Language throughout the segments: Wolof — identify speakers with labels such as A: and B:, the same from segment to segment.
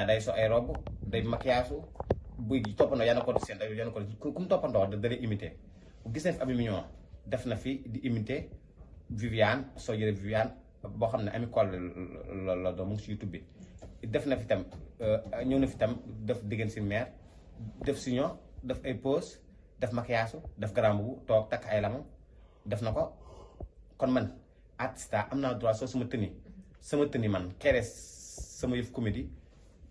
A: day so ay robe day maquillage buy toppandoo yaa na ko seen yaa na ko ku mu toppandoo da lay imiter bu gis nañ fi Ami Mignon def na fi di imiter Viviane soo yëre Viviane boo xam ne Ami Collé la doon mu ngi si YouTube bi def na fi tam ñëw na fi tam def diggante si mère def sillon def ay pose def maquillage def grand boubou toog takk ay lamam def na ko kon man artiste am naa droit soo sama tëni man kere sama yëf comédie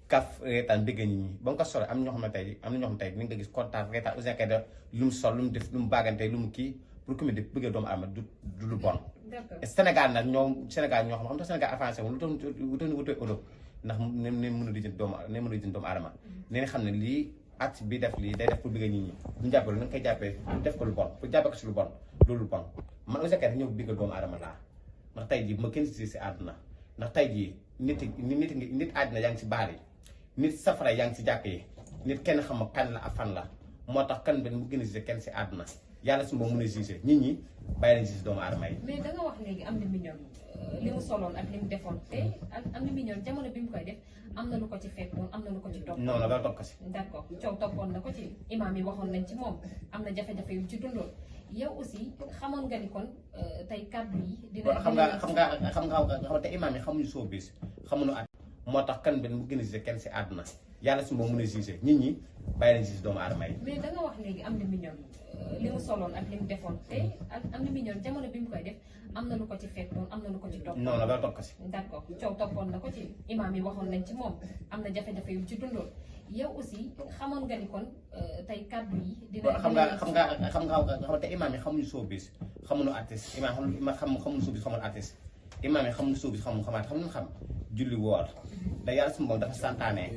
A: kaf reetaan dégg nit ñi ba nga ko solo am na ñoo xam ne tey ni nga gis kontaan reetaan aussi kay da lu mu sol lu mu def lu mu baagante lu mu kii pour comédie bëggee doomu aadama du lu bon. Sénégal nag ñoo xam ne Sénégal avancé wu lu doon wutoon Europe ndax ne mën a di jënd doomu aadama ne xam ne lii at bi def lii day def pour bëggee nit ñi bu ñu jàppee lu nga koy jàppee def ko lu bon pour jàppee ko si lu bon loolu lu bon man aussi kay ñëw bëggal doomu aadama laa ndax tey jii ma kenn si àdduna ndax tey jii nit àddina yaa ngi si baar yi nit safara yaa ngi si jàkk yi nit kenn xam ma kan la ak fan la moo tax kan benn mu gën a gisee kenn si àdduna yàlla su ma mën a gisee nit ñi bàyyi leen gis doomu aadama yi.
B: mais da nga wax léegi Ami Mignon li mu soloon ak li mu defoon te Ami Mignon jamono bi mu koy def am na lu ko ci fekkoon am na lu ko ci topp.
A: non non dara topp ko si.
B: d'accord coow toppoon na ko ci imaam yi waxoon nañ ci moom am na jafe-jafe yu ci dundoon yow aussi xamoon nga ni kon tey kàddu yi. dina
A: xam nga te imaam yi xamuñu showbiz xamuñu at. moo tax kan benn mu gën a gisee kenn si àdduna yàlla su ma mën a gisee nit ñi bàyyi leen gis doomu aadama yi.
B: mais da nga wax léegi Ami Mignon li mu soloon ak li mu defoon te Ami Mignon jamono bi mu koy def am na lu ko ci fekkoon am na lu ko ci topp.
A: non non dara topp ko si.
B: d'accord coow toppoon na ko ci imaam yi waxoon nañ ci moom am na jafe-jafe yu ci dundoon yow aussi xamoon nga ni kon tey kàddu yi. dina
A: xam nga te imaam yi xamuñu showbiz xamuñu artiste imaam xamuñu showbiz xamuñu artiste imaam yi xamuñu showbiz xamuñu xam julli woor da yàlla suñu boom dafa santaane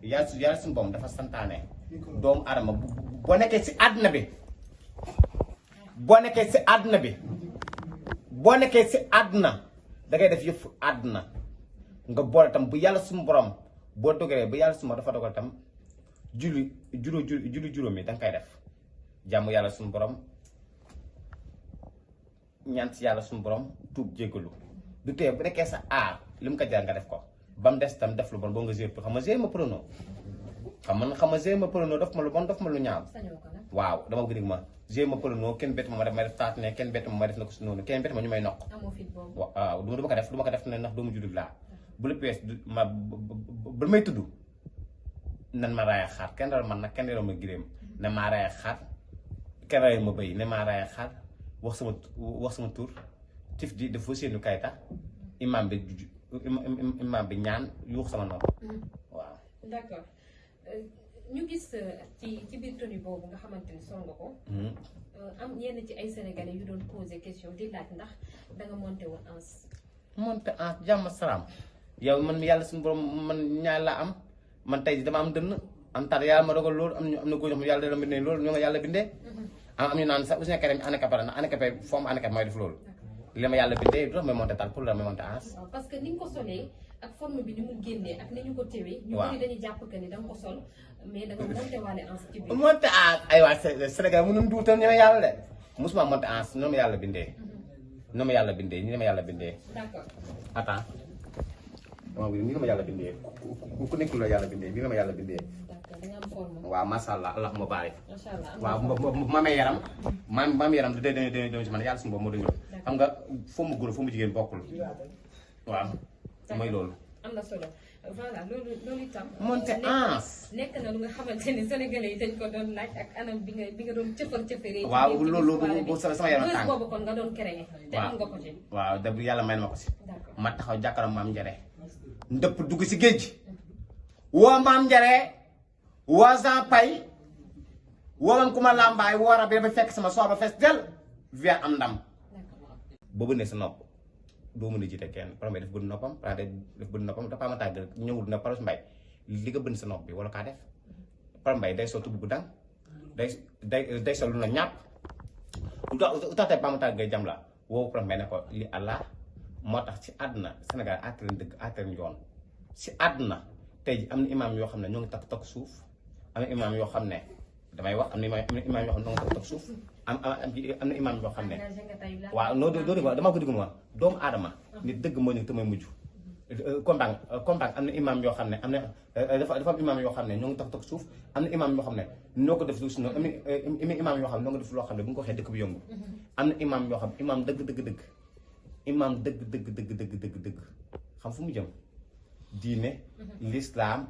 A: yàlla suñu boom dafa santaane doomu adama boo nekkee si àdduna bi boo nekkee si àdduna da ngay def yëfu àdduna nga boole tam bu yàlla suñu borom boo dogalee ba yàlla suñu dafa dogal tam julli juróomi da nga koy def jàmm yàlla suñu borom ñaan si yàlla suñu borom tuub jéggalu du tee bu nekkee sa aar li mu ko jar nga def ko ba mu des tam def lu bon boo nga gérer xam nga gérer ma prono xam nga gérer ma prono def ma lu bon def ma lu ñaaw waaw dama bëgg ma gérer ma prono kenn bett ma def taat ne kenn bett ma def na ko si noonu kenn bett ma ñu may noq waaw du ma ko def ne ndax doomu jullit laa bu la pees ba may tudd nan ma raaya xaar kenn dara man nag kenn dara ma giréem ne maa raaya xaar kenn raaya ma bëy ne maa raaya xaar wax sama tur tif di dafa seenu kayita imam bi ñaan yuux sama nopp waaw.
B: d'accord ñu gis ci biir tenue boobu nga xamante ni sol nga ko. am ñenn ci ay sénégalais yu doon poser question di laaj ndax da nga monté woon ans.
A: monté ans jàmm salaam yow man mi yàlla suñu borom man ñaar laa am man tey dama am dënn am tar yàlla ma dogal loolu am na góor ñoo xam yàlla dana bindee loolu ñoo nga yàlla bindee. am ñu naan sax aussi nekk nañu handicapé na handicapé forme handicapé mooy def loolu. li ma yàlla bindee du tax may monté tal pour la may monté ans.
B: parce que ni nga ko solee ak forme bi ni mu génnee ak ni ñu ko téwee. ñu bëri dañuy jàpp que ni da nga ko sol mais da nga monté waale ans ci biir.
A: monté ans ay waa Sénégal mënuñ duutal ñoo yàlla de mosuma monté ans noonu ma yàlla bindee. noonu ma yàlla bindee nii la ma yàlla bindee.
B: d'accord.
A: attends waaw nii la ma yàlla bindee ku nekk la yàlla bindee nii la ma yàlla bindee.
B: d'accord da nga am forme.
A: waaw macha allah allahumma barik.
B: macha allah
A: waaw ma may yaram. ma am yaram dañuy si man yàlla suñu boobu moo dañu xam nga foo mu góor foo mu jigéen bokkul waaw mooy loolu.
B: am na solo voilà loolu itam.
A: monté ans.
B: nekk na lu nga xamante ni sénégalais yi dañ ko doon laaj ak anam bi nga doon cëfëree.
A: waaw loolu sama yaram tàng.
B: boobu kon nga doon créé. te am nga ko ci.
A: waaw da yàlla may na ma ko si.
B: d'accord
A: ma taxaw jàkkaarloo maam Njare. ndëpp dugg si géej. woo maam Njare. woo Jean Pay. woo man ku ma lambaay woo rab yi ba fekk sama soor ba fees del. via am ndam. boobu ne sa nopp doo mën a jiite kenn par exemple daf bënn noppam daf bënn noppam dafa am tàgg ñëwul na par mbay li nga bënn sa nopp bi wala kaa def par mbay day sol tubb bu dang day sol lu na ñàpp lu tax tey pama tàgg ngay jam la woowu par mbay ne ko li Allah moo tax ci àdduna Sénégal àttaren dëgg àttaren yoon si àdduna tey ji am na imaam yoo xam ne ñoo ngi takk suuf am na imaam yoo xam ne damay wax am na imaam yoo xam ne ñoo ngi takk suuf am na imaam yoo xam ne waaw doo dama ko digg ma doomu aadama nit dëgg moo ñu te may mujj Kombang am na imam yoo xam ne am na dafa am imam yoo xam ne ñoo ngi toog suuf am na imam yoo xam ne noo ko def lu si noonu am na imam yoo xam ne noo ngi def loo xam ne bu nga ko waxee dëkk bi yëngu am na imam yoo xam imam dëgg imam dëgg xam fu mu jëm diine l'islam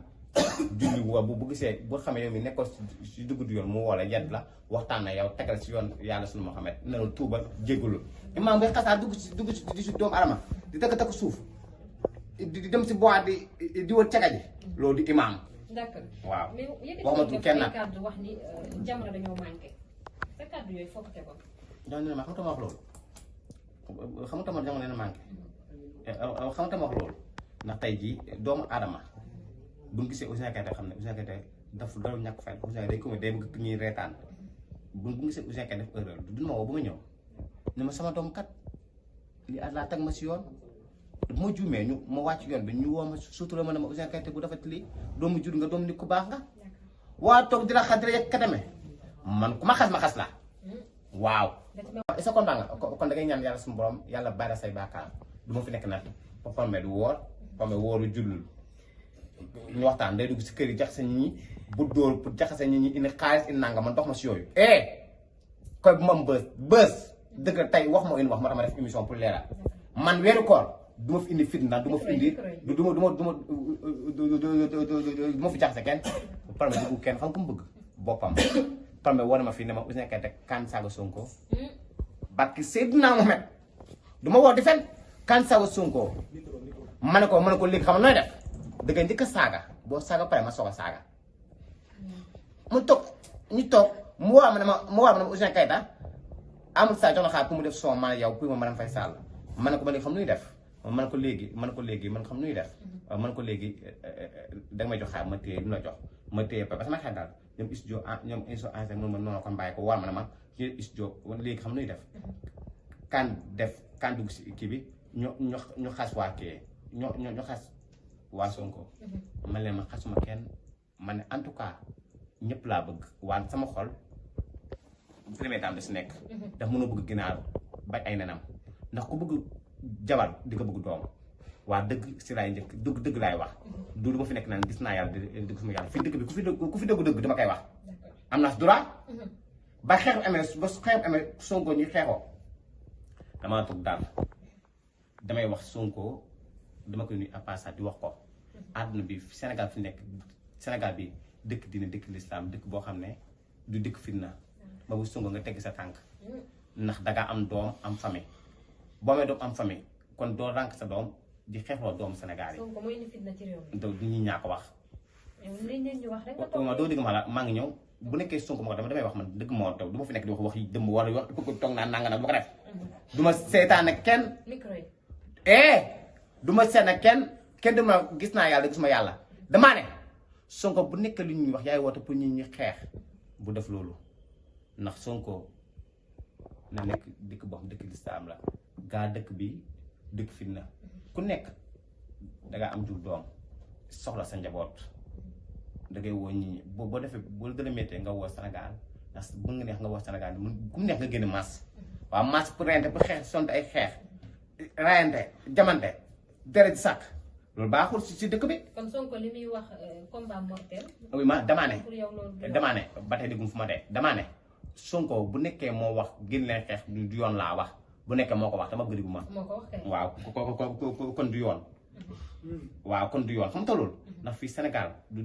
A: julli wa bu gisee boo xamee yow mi nekkoon si dugg du yoon mu woo la yedd la waxtaan na yow tegal si yoon yàlla sunu Muhammad ne la tuubal jégalu imam bay xasaa dugg si doomu adama di takk suuf di dem si bois di wër caga ji loolu di imam.
B: D'accord.
A: waaw
B: waxumatu kenn nag kàddu wax ni Jamra dañoo manqué sa kàddu yooyu foo ko tegoon.
A: non non xam nga wax loolu xam nga tamit Jamra nee na manqué xam nga wax loolu ndax tey jii doomu aadama bu ñu gisee Ouzin Keita xam ne Ouzin Keita daf dara ñàkk fay Ouzin Keita day ko day bëgg ñuy reetaan bu ñu gisee Ouzin Keita def erreur du ma woo ba ma ñëw ne ma sama doom kat li laa teg ma si yoon. bu ma juumee ñu ma wàcc yoon bi ñu woo ma sutura ma ne ma Ouzin Keita bu defati lii doomu jur nga doom nit ku baax nga waa toog di la xas di la yegg katame man ku ma xas la waaw. est-ce que kontaan nga kon da ngay ñaan yàlla suñu borom yàlla bàyyi say baakaar du ma fi nekk nag Pamé du woor Pamé wóoru jullul ñu waxtaan day dugg si kër yi jaxase nit ñi bu dóor pour jaxase nit ñi indi xaalis indi nanga man dox ma si yooyu. koy bu ma am bës dëgg tey wax ma indi wax ma dama def émission pour leeral man weeru koor. du ma fi indi fitna du ma fi indi du ma fi jaxase kenn Pamé dugg kenn xam ku mu bëgg boppam Pamé wane ma fii ne ma Ouzin Keita kan saaga Sonko barki Seydina Mohamed du ma woo di fen kan saaga Sonko ma ne ko léegi xam nga nooy def da ngay njëkk a saaga boo saaga pare ma soog a saaga mu toog ñu toog mu waa ma ne ma Ouzin Keita amul saa jox na xaar pour mu def son ma yow pour ma Marième Faye Sall ma ne ko xam nuy def man ko léegi man xam nuy def man ko léegi danga may jox xaar ma téye du la jox ma téye parce que ma xel daal ñoom studio ñoom émission en mun ma noonu kon bàyyi ko war ma ne ma ci studio léegi xam nuy def kan dugg si kii bi ñu xas waa kii ñu xas waa Sonko man leen ma xasuma kenn man ne en tout cas ñëpp laa bëgg waan sama xol premier dame da si nekk daf mënoo bëgg ginnaaw bañ ay nenam ndax ku bëgg jabar di ko bëgg doom waa dëgg si laay njëkk dëgg laay wax du ma fi nekk naan gis naa yàlla di gis ma yàlla fii dëgg bi ku fi dëgg dama koy wax am naa si droit ba xeexu amee Sonko ñuy xeexoo damaa toog daal damay wax Sonko dama koy nuyu à passage di wax ko àdduna bi Sénégal fi nekk Sénégal bi dëkk dina dëkk l'islam dëkk boo xam ne du dëkk fitna ba bu Sonko nga tegg sa tànk ndax dangaa am doom am famille boo amee doom am famille kon doo rànk sa doom di xeexloo doomu Sénégal yi.
B: Sonko mooy indi fitna ci réew mi.
A: donc ñi ñaa ko wax.
B: ñu wax rek
A: ma doo dégg ma la maa ngi ñëw bu nekkee Sonko ma ko damay wax man dëgg moo taw du ma fi nekk di wax yi dëmb war a wax toog naa nanga nag bu ko def. du ma seetaan ak kenn.
B: micro yi.
A: du ma seet ak kenn du ma gis naa yàlla gis ma yàlla damaa ne Sonko bu nekkee lu ñuy wax yaay woote pour ñi xeex bu def loolu ndax Sonko na nekk dëkk boo xam dëkk lislaam la gaa dëkk bi dëkk fitna ku nekk dangaa am jur doom soxla sa njaboot dangay woo ñi boo defee boo gën a méttee nga woo Sénégal ndax bu nga neex nga woo Sénégal ku mu neex nga génn masse waaw masse pour reyante pour xeex sonte ay xeex rayante jamante deret sàkk loolu baaxul si dëkk bi.
B: kon Sonko li muy wax combat mortel.
A: oui ma damaa ne
B: pour yow loolu
A: damaa ne ba tey déggum fu ma dee damaa ne Sonko bu nekkee moo wax génn leen xeex du yoon laa wax bu nekkee moo ko wax dama bëgg ma.
B: moo ko wax kay.
A: waaw kon du yoon. waaw kon du yoon xam nga loolu. ndax fii Sénégal du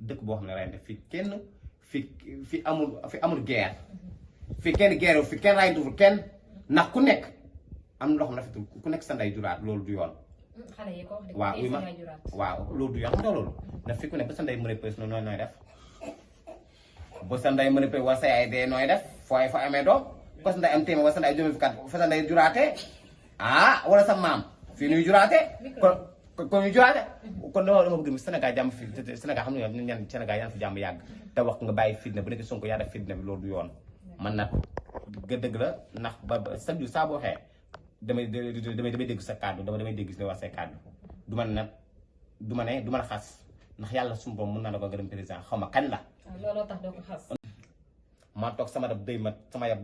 A: dëkk boo xam ne rayante fii kenn fi amul guerre. fii kenn guerre fi kenn rayantuwul kenn ndax ku nekk am na loo xam ne rafetul ku nekk sa ndey juraat loolu du yoon.
B: xale yi ko wax
A: waaw oui ma waaw loolu du yoon xam nga loolu ndax fi ku nekk ba sa ndey mën a pës nooy def ba sa ndey mën a pës wala sa yaay dee nooy def fooy fa amee doom ba sa ndey am téeméer wala sa ndey juróomi fukki at fa sa ndey juraatee wala sa maam fii nuy juraatee kon ñu juraate kon dama bëgg Sénégal jàmm fi Sénégal xam nga ñan Sénégal yaan fi jàmm yàgg te wax nga bàyyi fitna bu nekk Sonko yaa def fitna bi loolu du yoon man nag dëgg la ndax ba chaque jour saa boo xee damay dégg sa kàddu damay dégg si wax say kàddu du ma la xas ndax yàlla suñu borom mën naa la ko gërëm président xaw ma kañ la.
B: looloo tax doo ko xas.
A: maa toog sama dab dëy ma sama yab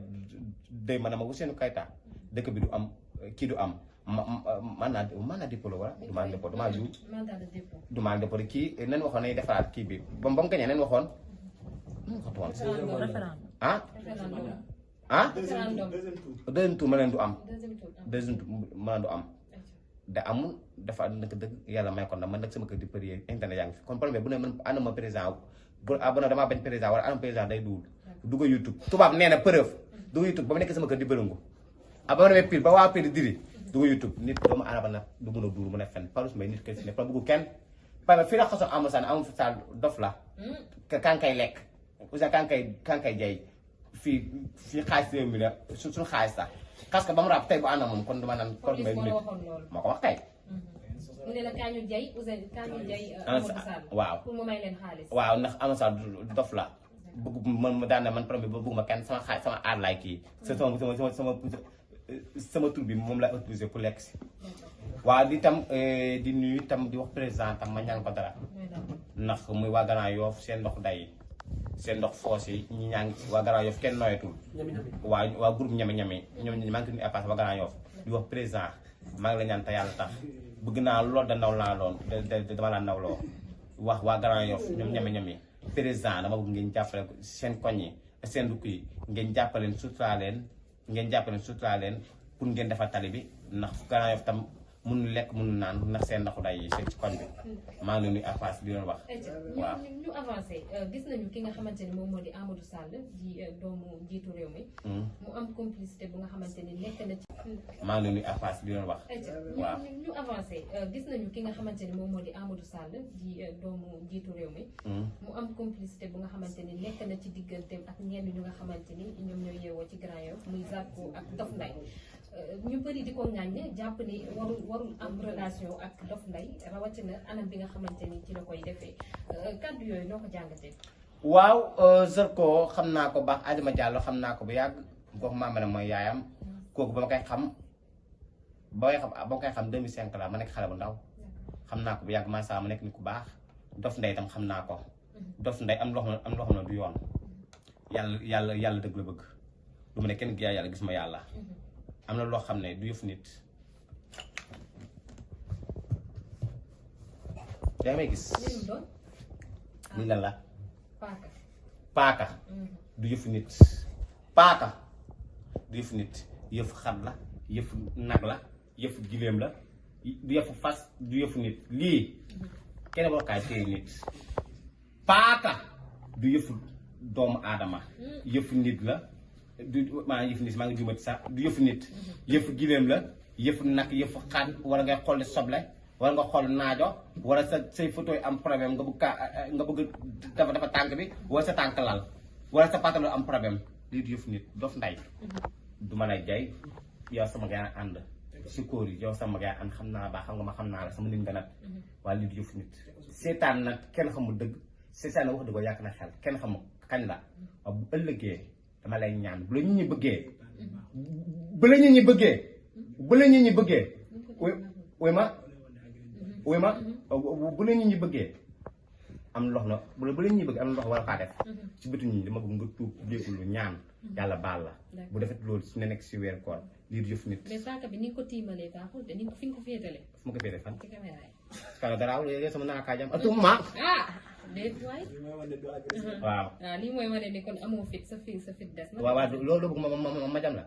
A: dëy ma ne ma Ouzin Keita dëkk bi du am kii du am man naa dépôt la wala demande dépôt damaa ju
B: mandat de dépôt.
A: demande dépôt kii nañ waxoon nañ defaraat kii bi ba mu gañee nañ waxoon ah
B: référendum.
A: deuxième tour ma leen du am
B: deuxième tour.
A: deuxième tour ma du am da amul dafa nag dëgg yàlla may kon nag man nag sama kër di prier internet yaa ngi fi kon problème bu ne man anama président bu na damaa bañ président wala anam président day dugg YouTube tubaab nee na preuve dugg YouTube ba mu nekk sama kër di bërëngu ba ma demee Pire ba waa Pire diri dugg YouTube nit doomu aadama nag du mun a duur mun a fen Pawlish Mbaye nit kër si ne fa bëggu kenn parce que fii la xasoon amu saan amu saan dof la kan kay lekk aussi kan kay jay fii xaalis réew mi la suñu xaalis sax parce que ba mu raab tey bu ànd moom kon duma naan kon mbay nit moo ko wax tey
B: mu ne la Kaañu Jay Ousseyn Kaañu Jay Amadou Sall
A: waaw
B: pour mu may leen xaalis.
A: waaw ndax Amadou Sall dof la bëgg man daan na man problème bi bëgguma kenn sama xaalis sama aar laay kii sama tur bi moom laa utilisé pour lekk si waaw di tam di nuyu tam di wax président tam ma ñaan ko dara ndax muy waa Grand Yoff seen ndox day seen ndox foos yi ñi ñaa ngi waa Grand Yoff kenn noyetul waa groupe ñame-ñame ñoom maa ngi nuyu apas waa Grand Yoff di wax président maa ngi la ñaan te yàlla tax bëgg naa lool da ndaw laa loon dama laa nawloo wax waa Grand Yoff ñoom ñame-ñame président dama bëgg ngeen jàppale seen koñ yi seen dukk yi ngeen jàppaleen sutura leen pour ngeen defar tali bi ndax Grand Yoff tam mënu lekk mënu naan ndax seen ndoxu day yi seen ci koñ bi maa ngi leen di apas di leen wax waaw
B: ñu avancé gis nañu ki nga xamante ni moom moo di Amadou Sall di doomu njiitu réew mi mu am complicité bu nga xamante ni nekk na ci
A: maa ngi leen di apas di leen wax waaw
B: ñu avancé gis nañu ki nga xamante ni moom moo di Amadou Sall di doomu njiitu réew mi mu am complicité bu nga xamante ni nekk na ci digganteem ak ñenn ñu nga xamante ni ñoom ñooy yeewoo ci Grand Yoff muy Zarko ak Dof Ndeye ñu bëri di ko ŋàññe jàpp ni warul am relation ak Dof Ndeye rawatina anam bi nga xamante ni ci la koy defee kàddu yooyu noo ko jàngatee.
A: waaw Zarko xam naa ko baax Adama Diallo xam naa ko bu yàgg kooku maa ne mooy yaayam kooku ba ma koy xam 2005 la ma nekk xale bu ndaw xam naa ko bu yàgg macha ma nekk nit ku baax Dof Ndeye tam xam naa ko Dof Ndeye am loo xam ne du yoon yàlla dëgg la bëgg du ma ne kenn gi yàlla gis ma yàlla. am na loo xam ne du yëf nit yaa may gis lii lan la paaka du yëfu nit paaka du yëfu nit yëfu xar la yëfu nag la yëfu giléem la du yëfu fas du yëfu nit lii kenn boo kaay téye nit paaka du yëfu doomu aadama yëfu nit la du maanaam yëfu nit maa ngi jumati sax du yëfu nit yëfu giléem la yëfu nag yëfu xaan wala ngay xool soble wala nga xool naajo wala say photo yi am problème nga bëgg dafa tànk bi wala sa tànk lal wala sa pantalon am problème lii du yëfu nit Dof Ndeye du ma lay jay yow sama gaa ànd si kóor yi yow sama gaa ànd xam naa baax xam nga ma xam naa la sama nit nga nag waaye lii du yëfu nit seetaan nag kenn xamul dëgg seetaan wax dëgg yàq na xel kenn xamul kañ la waaw bu ëllëgee dama lay ñaan bu la nit ñi bëggee bu la nit ñi bëggee wuy ma bu la nit ñi bëggee am lox na bu la nit ñi bëggee am na lox war a faa def ci bëtu nit ñi dama bëgg nga tuub jéggulu ñaan yàlla baal la bu defet loolu su ne nekk si weer koor lii du yëf nit
B: mais paaka bi ni nga ko tiimalee baaxul de ni nga fi nga ko féetale
A: fu ma ko féetale fan
B: ci caméra yi
A: kana garaaw yow sama naa kaa jam atuma
B: déet waay
A: waaw
B: lii mooy wane ni kon amoo fit sa fit des na
A: waaw loolu bëgg ma jam la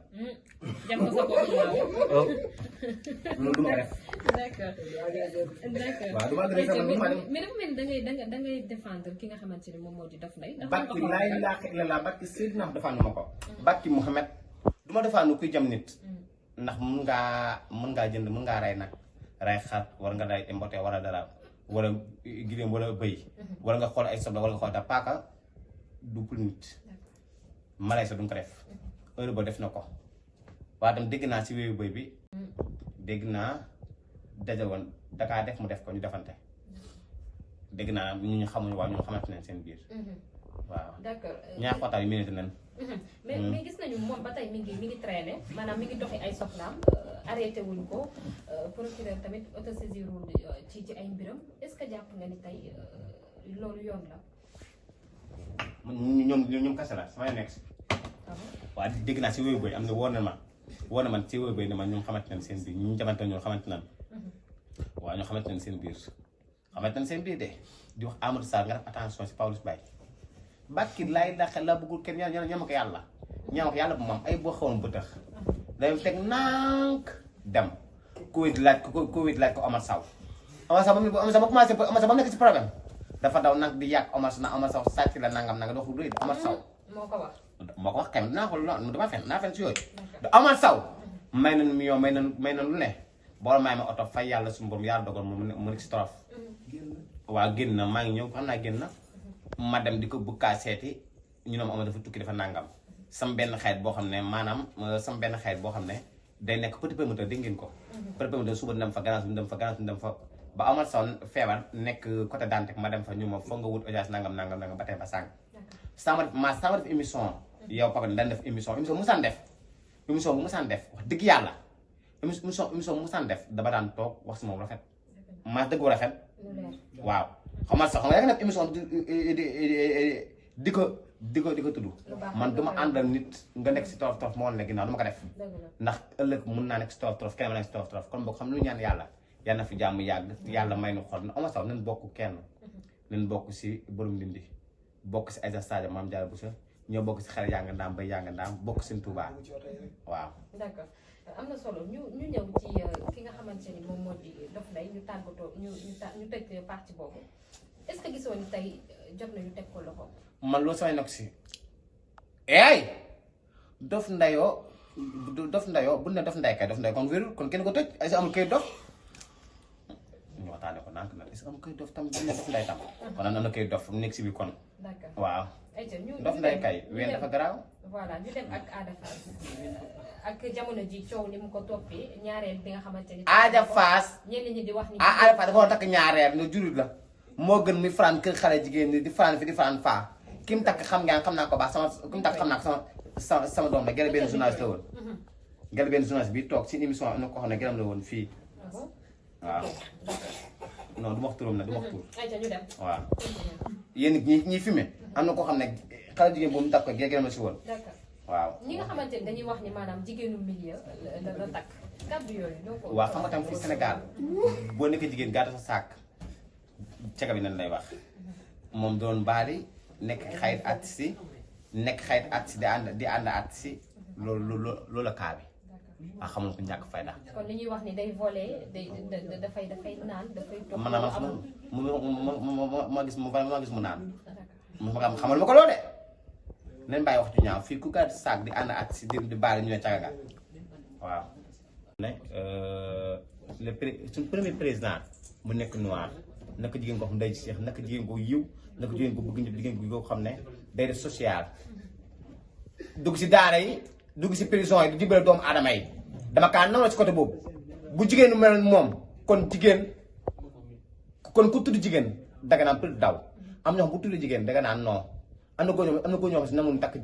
B: jam ko sa bopp
A: loolu du ma def
B: d'accord
A: waaw du ma def sama
B: mais dafa mel ni da ngay défendre ki nga xamante ni moom moo di Dof Ndeye
A: bakki laay laax la laa bakki Seydina défendre ma ko bakki Mouhamed du ma défendre kuy jam nit ndax mën ngaa jënd mën ngaa rey nag rey xar war nga rey mbote wala dara wala giléem wala bëy wala nga xool ay soble wala nga xool da paaka du pour nit malay sa du nga ko def heure ba def na ko waaye tam dégg naa si wéyu bëy bi dégg naa daje woon dakaa def mu def ko ñu defante dégg naa ñu xamuñu waaye ñu xamante ne seen biir waaw
B: d'accord
A: ñaar xootaal yu minute nen
B: mais gis nañu moom ba tey mi ngi traîné maanaam mi ngi doxi ay soxlaam arrêté wuñ ko procureur tamit autosaisirul ci ay mbiram est-ce que jàpp nga ni tey loolu yoon la.
A: ñoom kese la sama nekk si. waaw dégg naa si wéyu bëy am na wóor na ma woo na man ci wóor bay ne man ñoom xamante nañ seen biir ñu jamante ñoo xamante nañ waaw ñoo xamante nañ seen biir de di wax Amadou Sarr nga def attention si Pawlish Mbaye bàkki laay daxe la bëggul kenn ñama ko yàlla bu moom ay boo xawoon bu tax day teg nànk dem Covid laaj ko Omar Sow ba commencé Omar Sow ba nekk si problème dafa daw nag di yàq Omar Sow sàcc la nangam nanga dox lu rëy Omar Sow moo ko wax kay dinaa ko loolu dama fen naa fen si yooyu da Omar Sow may nañ million may nañ lu ne boole may ma oto fay yàlla suñu borom yàlla dogal mu nekk si torof waaw génn na maa ngi ñëw xam naa génn na ma dem di ko bukkaa seeti ñu ne ma dafa tukki dafa nangam sam benn xayit boo xam ne maanaam sam benn xayit boo xam ne day nekk petit promoteur dégg ngeen ko petit promoteur suba dem fa gannaaw suñu dem fa ba Omar Sow feebar nekk côté Dantec ma dem fa ñu ma foog nga wut audience nangam ba tey ba sànq sama def émission yow papa dañ def émission bu musaan def wax dëgg yàlla émission bu musaan def dama daan toog wax si moom rafet maa dëgg bu rafet waaw xamal sax xam nga def émission di ko tudd man duma àndal nit nga nekk si torof moo ne ginnaaw duma ko def ndax ëllëg mun naa nekk si torof kenn ma nekk si torof kon boog xam lu ñaan yàlla na fi jàmm yàgg yàlla may nu xol na Omar Sow nañ bokk kenn nañ bokk si borom Ndindi bokk si Aïssa Sadio Mame Diarra Bousso ñoo bokk si xel yanga ndaam bay yanga ndaam bokk seen Touba waaw
B: d'accord am na solo ñu ñëw ci ki nga xamante ni moom moo di Dof Ndeye ñu tàggatoo ñu tëj partie boobu est-ce que gisoo ni tey jot nañu teg ko loxo
A: man loolu samay nokk si Dof Ndeye bu ne Dof Ndeye kon wérul kon kenn ko tëj ay si amul kay dof ñu waxtaane ko nànk nag est-ce que amul kay dof tam bu ne Dof Ndeye tam kon am na kay dof mu nekk si bi kon waaw Dof Ndeye kay ween dafa garaaw
B: voilà ñu dem ak Ada Fass ak jamono ji coow ni mu ko toppee ñaareel bi nga xamante ni
A: Ada Fass
B: ñenn ñi di wax ni
A: Ada Fass dafa war a takk ñaareel nga jurit la moo gën muy fanaan kër xale jigéen ñi di fanaan fi di fanaan faa ki mu takk xam naa ko baax ki mu takk xam naa ko sama doom la gël benn journaliste la woon gël benn journaliste bi toog si émission am na ko xam ne gëlam la woon fii waaw non du ma wax turam nag du ma wax tur waaw yéen ñi filmé am na koo xam ne xale jigéen boobu mu takk ko gëlam la si woon waaw
B: ñi nga xamante ni dañuy wax ni maanaam jigéenu milieu la takk kàddu yooyu
A: waaw xam nga tam fii Sénégal boo nekkee jigéen gàddu sa saak caga bi nan lay wax moom doon baali nekk xayit artiste di ànd artiste loolu la kaa bi ah xamul ko ñàkk fayda
B: kon li ñuy wax ni day volé dafay naan dafay toog
A: ma gis mu naan xamal ma ko loolu de nañ bàyyi wax ju ñaaw fii ku gàddu saak di ànd artiste di baali ñu ne caga ga waaw suñ premier président mu nekk noir naka jigéen ko xam day seex naka jigéen ko yiw naka jigéen ko bëgg ñëpp jigéen ko xam ne day def social dugg si daara yi dugg si prison yi di dimbale doomu aadama yi dama kaa nanoo si côté boobu bu jigéen mel moom kon ku tudd jigéen daga naan tudd daw am ñoo xam bu tudd jigéen daga naan non am na góor ñoo xam si nanguñu takk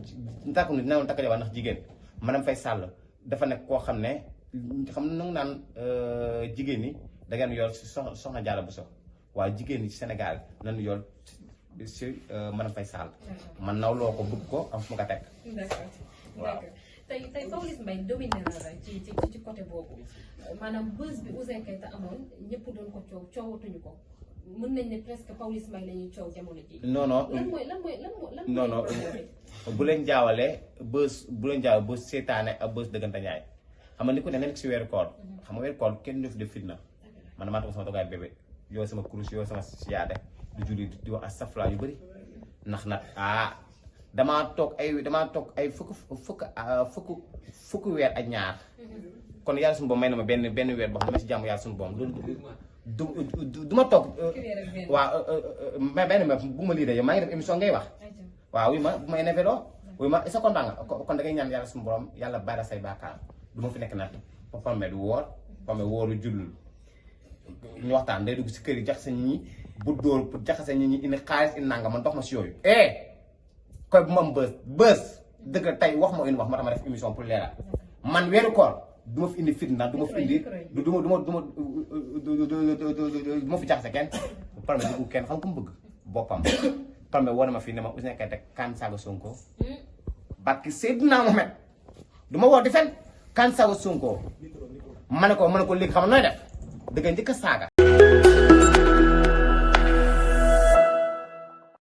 A: jabar ndax jigéen Marième Faye Sall dafa nekk koo xam ne xam na nangu naan jigéen ñi da ngeen yor si soxna Diarra Bousso waaye jigéen ñi ci Sénégal nañu yor si Marième Faye Sall man naw loo ko bëgg ko am fu ma ko teg.
B: waaw tey Pawlish Mbaye dominé na la ci côté boobu maanaam buzz bi Ouzin Keita amoon ñëpp doon ko coowatuñu ko mën nañ ne presque Pawlish Mbaye la ñuy coow jamono ji.
A: non non bu leen jaawalee buzz seetaane ak buzz dëggante ñaay xam nga ni ko ne nga nekk si weeru koor xam nga weeru koor kenn du fi def fitna man damaa toog sama toogaay bébé yow sama kurus yow sama siyaade du julli di wax astafurlah yu bëri ndax nag damaa toog ay fukk weer ak ñaar kon yàlla suñu boom may na ma benn weer boo xam ne ma si jàmm yàlla suñu boom du ma toog waaw mais benn ma bu ma lii de yow maa ngi def émission ngay wax waaw wuy ma bu ma énervé loo wuy ma est-ce que kontaan nga kon da ngay ñaan yàlla suñu borom yàlla bàyyi say baakaar du ma fi nekk nag Pamé du woor Pamé wóoru jullul ñu waxtaan day dugg si kër yi jaxase nit ñi bu dóor pour jaxase nit ñi indi xaalis indi nanga man dox ma si yooyu koy bu ma am bës dëgg tey wax ma indi wax ma tax ma def émission pour leeral man weeru koor du ma fi indi fitna du ma fi indi du ma fi jaxase kenn Pamé dugg kenn xam ku mu bëgg boppam Pamé woo na ma fii ne ma Ouzin Keita kan saaga Sonko barki Seydina Mohamed du ma woo di fen kan saaga Sonko ma ne ko léegi xam nooy def da ngay njëkk a saaga